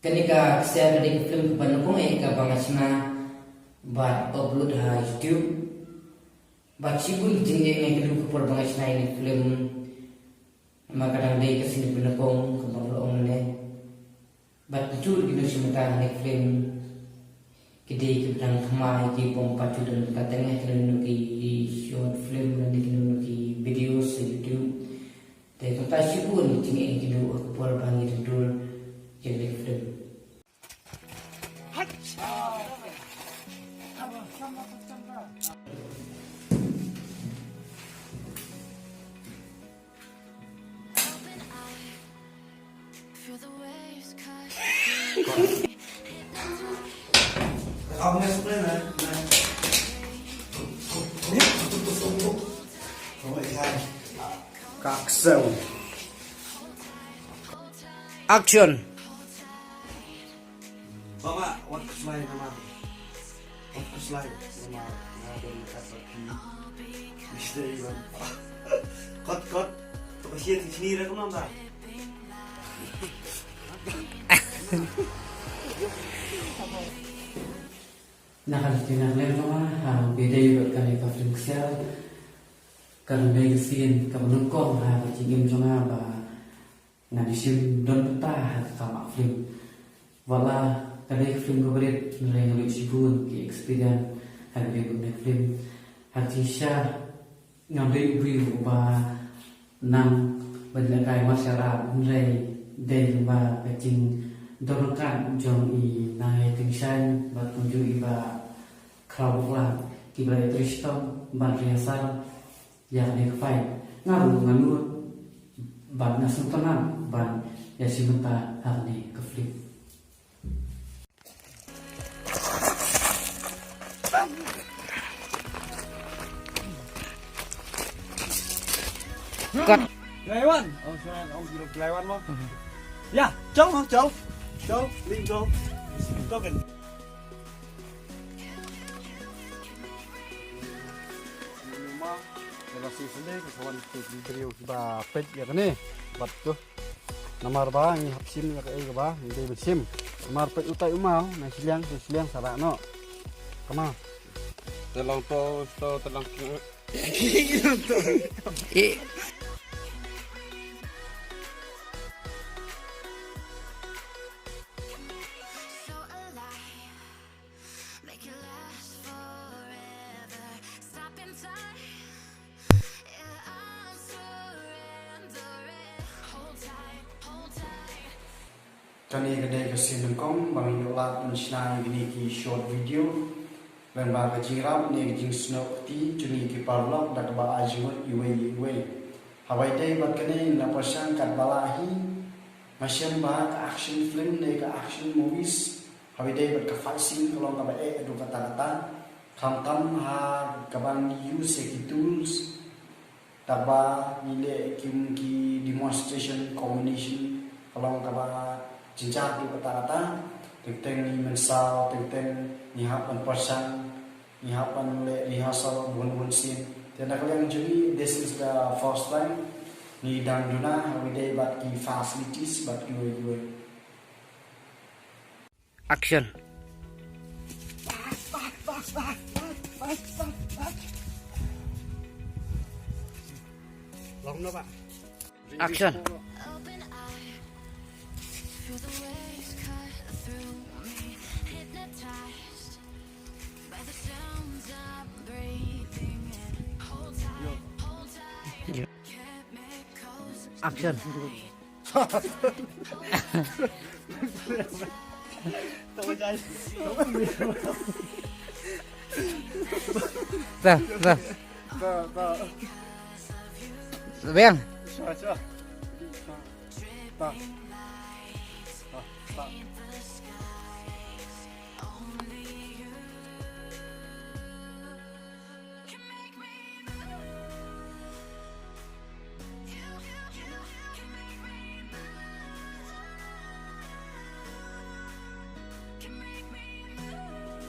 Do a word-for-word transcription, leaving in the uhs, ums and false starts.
Kane ka ksiar ka dei ka film kaba nyngkong eh kaba nga shna bad upload ha YouTube. Bad shibun jingeh nga ïakynduh ka por ba nga shna ïa kane ka film. Namar ka dang dei ka sien ba nyngkong kaba nga la ong ne. Bad kito ki nongshim bynta ha kane ka film ki dei kiba dang thymmai, ki bym pat shu don bynta tang ha kino kino ki short film lane kino kino ki videos ha YouTube. Te kumta shibun jingeh nga ïakynduh ha ka por ba ngi dang dur ïa kane ka film. Action. Mama, wat khuslai namar. Wat khuslai namar. Nga don kat bad phi. Mistake bang. Kot, kot. To ka shit sini ra kumno ta. Na ka list na lem jong nga ha ba dei bad kane ka film ksiar. Ka dei ka sien kaba nyngkong ha ka jingim jong nga ba ngan ïashim don bynta ha ka kam film. Wat la ka dei ka film kaba rit, hynrei nga leit shibun ki experience ha ka dei ka film. Ha ka jingshisha ngam dei u briew uba nang ban lehkai martial art, hynrei dei lyngba ka jingdon ryngkat jong i nongïathuhlypa bad kumjuh i Bah Khraw Baklang kiba la ïatrei shitom ban rehearsal ïa kane ka fight. Nga ruh nga nud bad nga sngewtynnat ban ïashim bynta ha kane ka film. Cut. Laiwan. Oh, sorry, oh, gila Laiwan mo. Ya, chong, chong. Chong, ling chong. Token. Ila si sendiri ka kawan tu video kiba pet ya kene. Bat tu. Namar ba ngi hap shim ïa kaei kaba ngi dei ban shim. Namar peit utai u maw, na shiliang, na shiliang sa rah noh. Ka maw. Te long to, to, te long to. Eh. Kane ka dei ka sien nyngkong ba ngi ïoh lad ban shna ïa kine ki short video. Lyngba ka jingïarap ne ka jingsnoh kti jong ngi ki paralok da kaba ai jingmut iwei ïa iwei. Haba ïadei bad kane nga pyrshang katba lah hi. Nga shem ba ka action film ne ka action movies, haba ïadei bad ka fight scene ka long kaba eh haduh katta katta. Khamtam ha kaba ngi use ïa ki tools. Kaba ngi leh kim ki demonstration combination ka long kaba jynjar haduh katta katta. Teng teng ngi mynsaw, teng teng ngi hap ban pyrshang, ngi hap ban leh rehearsal bun bun sien. Te na ka liang jong ngi, this is the first time ngi dang duna haba ïadei bad ki facilities bad kiwei kiwei. Action. Long no ba. Action. Action. Ta, ta. Ta, ta. Bang. Sure, sure. Ta. Ta, ta.